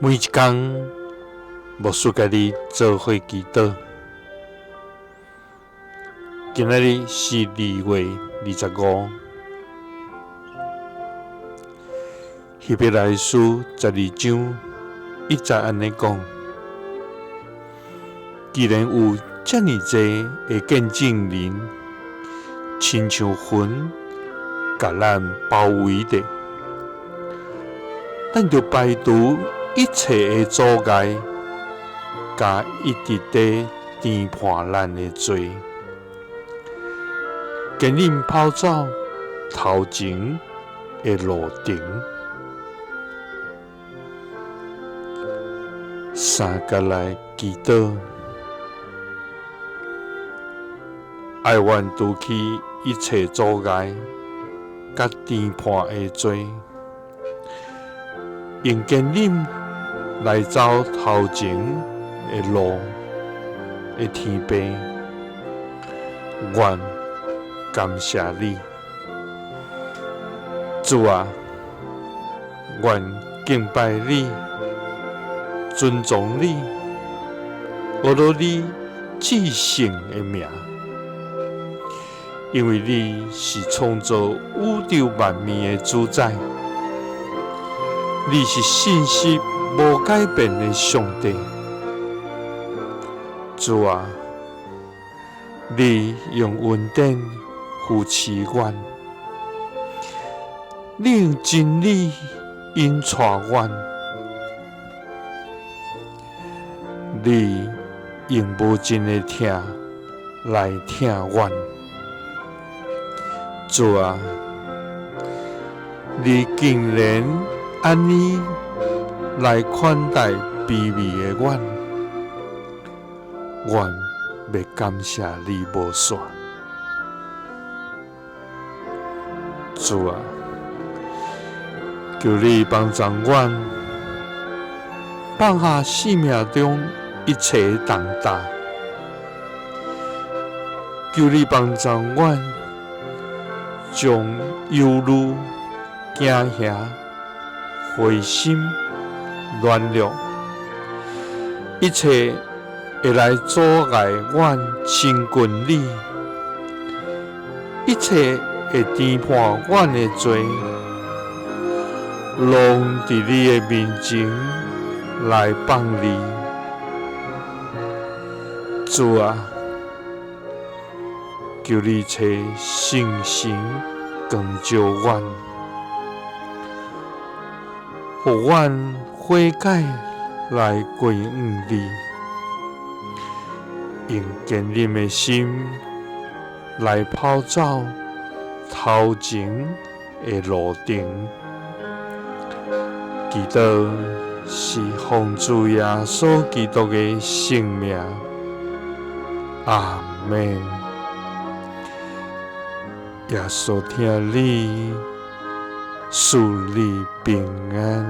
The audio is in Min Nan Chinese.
每一工，牧師佮你做伙祈禱。今仔日是2月25，希伯來書12章1節按呢講：既然有遮爾濟的見證人，親像雲共咱包圍著，咱著排除一切的阻礙，佮一直佇纏絆咱的罪，堅忍跑走頭前的路程。三佮來祈禱，愛阮除去一切阻礙，佮纏絆的罪，用堅忍來走頭前的路的天父，阮感謝你，主啊，阮敬拜你，尊崇你，阿羅你至聖的名，因為你是創造宇宙萬物的主宰，你是信實無改變的上帝。主啊，你用恩典扶持阮，你用真理引帶阮，你用無盡的疼來疼阮。主啊，你竟然按呢來款待卑微的阮，阮欲感謝你無煞。主啊，求你幫助阮放下生命中一切的重擔，求你幫助阮將憂慮、驚嚇、灰心、軟弱，一切會來阻礙阮親近你，一切會纏絆阮的罪，攏佇你的面前來放你。主啊，求你賜聖神光照阮，予阮悔改來歸向你，用堅忍的心來跑走頭前的路程。祈禱是奉主耶穌基督的聖名，阿們。耶穌疼你，賜你平安。